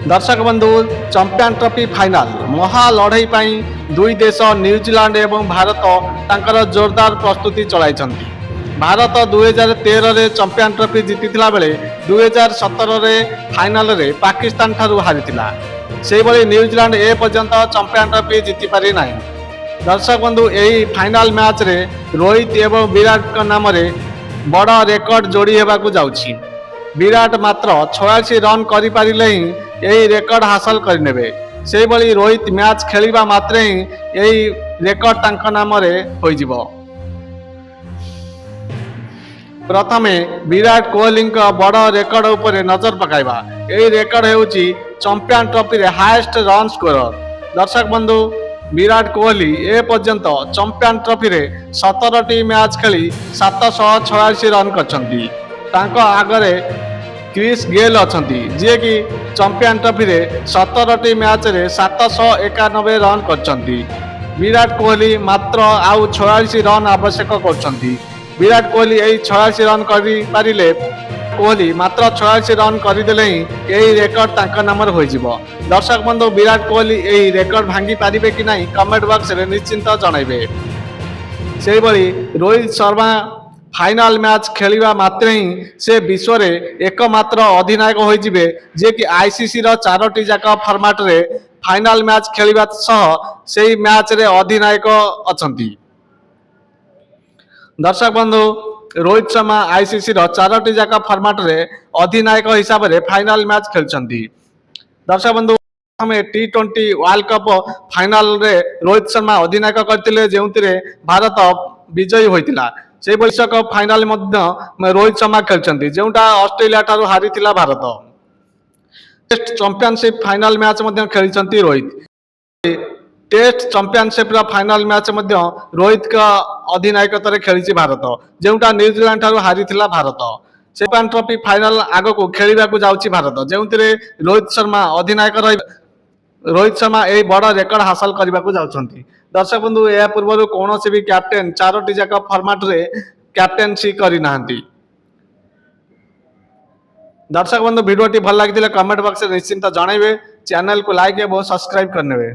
ଦର୍ଶକ ବନ୍ଧୁ, champion trophy final ମହା ଲଢ଼େଇ ପାଇଁ ଦୁଇ ଦେଶ ନ୍ୟୁଜିଲାଣ୍ଡ ଏବଂ ଭାରତ ତାଙ୍କର ଜୋରଦାର ପ୍ରସ୍ତୁତି ଚଳାଇଛନ୍ତି। ଭାରତ 2013ରେ ଚାମ୍ପିୟନ ଟ୍ରଫି ଜିତିଥିଲା ବେଳେ 2017ରେ ଫାଇନାଲରେ ପାକିସ୍ତାନ ଠାରୁ ହାରିଥିଲା। ସେହିଭଳି ନ୍ୟୁଜିଲାଣ୍ଡ ଏ ପର୍ଯ୍ୟନ୍ତ ଚାମ୍ପିୟନ ଟ୍ରଫି ଜିତିପାରି ନାହିଁ। ଦର୍ଶକ ବନ୍ଧୁ, ଏହି ଫାଇନାଲ ମ୍ୟାଚରେ ରୋହିତ ଏବଂ ବିରାଟଙ୍କ ନାମରେ ବଡ଼ ରେକର୍ଡ ଯୋଡ଼ି ହେବାକୁ ଯାଉଛି। ବିରାଟ ମାତ୍ର 46 ରନ୍ କରିପାରିଲେ ହିଁ ଏହି ରେକର୍ଡ ହାସଲ କରିନେବେ। ସେହିଭଳି ରୋହିତ ମ୍ୟାଚ୍ ଖେଳିବା ମାତ୍ରେ ହିଁ ଏହି ରେକର୍ଡ ତାଙ୍କ ନାମରେ ହୋଇଯିବ। ପ୍ରଥମେ ବିରାଟ କୋହଲିଙ୍କ ବଡ଼ ରେକର୍ଡ ଉପରେ ନଜର ପକାଇବା। ଏହି ରେକର୍ଡ ହେଉଛି ଚାମ୍ପିୟନ ଟ୍ରଫିରେ ହାଏଷ୍ଟ ରନ୍ ସ୍କୋରର। ଦର୍ଶକ ବନ୍ଧୁ, ବିରାଟ କୋହଲି ଏ ପର୍ଯ୍ୟନ୍ତ ଚାମ୍ପିୟନ ଟ୍ରଫିରେ 17ଟି ମ୍ୟାଚ୍ ଖେଳି 746 ରନ୍ କରିଛନ୍ତି। ତାଙ୍କ ଆଗରେ କ୍ରିସ୍ ଗେଲ୍ ଅଛନ୍ତି, ଯିଏକି ଚାମ୍ପିୟନ ଟ୍ରଫିରେ 17ଟି ମ୍ୟାଚରେ 791 ରନ୍ କରିଛନ୍ତି। ବିରାଟ କୋହଲି ମାତ୍ର ଆଉ 46 ରନ୍ ଆବଶ୍ୟକ କରୁଛନ୍ତି। ବିରାଟ କୋହଲି ଏହି 46 ରନ୍ କରିପାରିଲେ, କୋହଲି ମାତ୍ର 46 ରନ୍ କରିଦେଲେ ହିଁ ଏହି ରେକର୍ଡ ତାଙ୍କ ନାମରେ ହୋଇଯିବ। ଦର୍ଶକ ବନ୍ଧୁ, ବିରାଟ କୋହଲି ଏହି ରେକର୍ଡ ଭାଙ୍ଗି ପାରିବେ କି ନାହିଁ, କମେଣ୍ଟ ବକ୍ସରେ ନିଶ୍ଚିନ୍ତ ଜଣାଇବେ। ସେହିଭଳି ରୋହିତ ଶର୍ମା ଫାଇନାଲ ମ୍ୟାଚ୍ ଖେଳିବା ମାତ୍ରେ ହିଁ ସେ ବିଶ୍ୱରେ ଏକମାତ୍ର ଅଧିନାୟକ ହୋଇଯିବେ, ଯିଏକି ଆଇସିସିର ଚାରୋଟି ଯାକ ଫର୍ମାଟରେ ଫାଇନାଲ ମ୍ୟାଚ୍ ଖେଳିବା ସହ ସେହି ମ୍ୟାଚରେ ଅଧିନାୟକ ଅଛନ୍ତି। ଦର୍ଶକ ବନ୍ଧୁ, ରୋହିତ ଶର୍ମା ଆଇସିସିର ଚାରୋଟି ଯାକ ଫର୍ମାଟରେ ଅଧିନାୟକ ହିସାବରେ ଫାଇନାଲ ମ୍ୟାଚ୍ ଖେଳିଛନ୍ତି। ଦର୍ଶକ ବନ୍ଧୁ, ପ୍ରଥମେ ଟି-20 ୱାର୍ଲଡ କପ୍ ଫାଇନାଲରେ ରୋହିତ ଶର୍ମା ଅଧିନାୟକ କରିଥିଲେ, ଯେଉଁଥିରେ ଭାରତ ବିଜୟୀ ହୋଇଥିଲା। ସେହିଭଳି ବିଶ୍ୱକପ୍ ଫାଇନାଲ ମଧ୍ୟ ରୋହିତ ଶର୍ମା ଖେଳିଛନ୍ତି, ଯେଉଁଟା ଅଷ୍ଟ୍ରେଲିଆ ଠାରୁ ହାରିଥିଲା Bharat. Test championship final match ମଧ୍ୟ ଖେଳିଛନ୍ତି ରୋହିତ। ଟେଷ୍ଟ ଚାମ୍ପିଅନସିପ୍ର ଫାଇନାଲ ମ୍ୟାଚ୍ ମଧ୍ୟ ରୋହିତଙ୍କ ଅଧିନାୟକତ୍ୱରେ ଖେଳିଛି ଭାରତ, ଯେଉଁଟା ନ୍ୟୁଜିଲାଣ୍ଡ ଠାରୁ ହାରିଥିଲା ଭାରତ। ଚାମ୍ପିୟନ ଟ୍ରଫି ଫାଇନାଲ ଆଗକୁ ଖେଳିବାକୁ ଯାଉଛି ଭାରତ, ଯେଉଁଥିରେ ରୋହିତ ଶର୍ମା ଅଧିନାୟକ ରହି ରୋହିତ ଶର୍ମା ଏହି ବଡ଼ ରେକର୍ଡ ହାସଲ କରିବାକୁ ଯାଉଛନ୍ତି। ଦର୍ଶକ ବନ୍ଧୁ, ଏହା ପୂର୍ବରୁ କୌଣସି ବି କ୍ୟାପ୍ଟେନ ଚାରୋଟି ଯାକ ଫର୍ମାଟରେ କ୍ୟାପ୍ଟେନ୍ସି କରିନାହାନ୍ତି। ଦର୍ଶକ ବନ୍ଧୁ, ଭିଡ଼ିଓଟି ଭଲ ଲାଗିଥିଲେ କମେଣ୍ଟ ବକ୍ସରେ ନିଶ୍ଚିନ୍ତ ଜଣାଇବେ। ଚ୍ୟାନେଲକୁ ଲାଇକ୍ ଏବଂ ସବସ୍କ୍ରାଇବ୍ କରିନେବେ।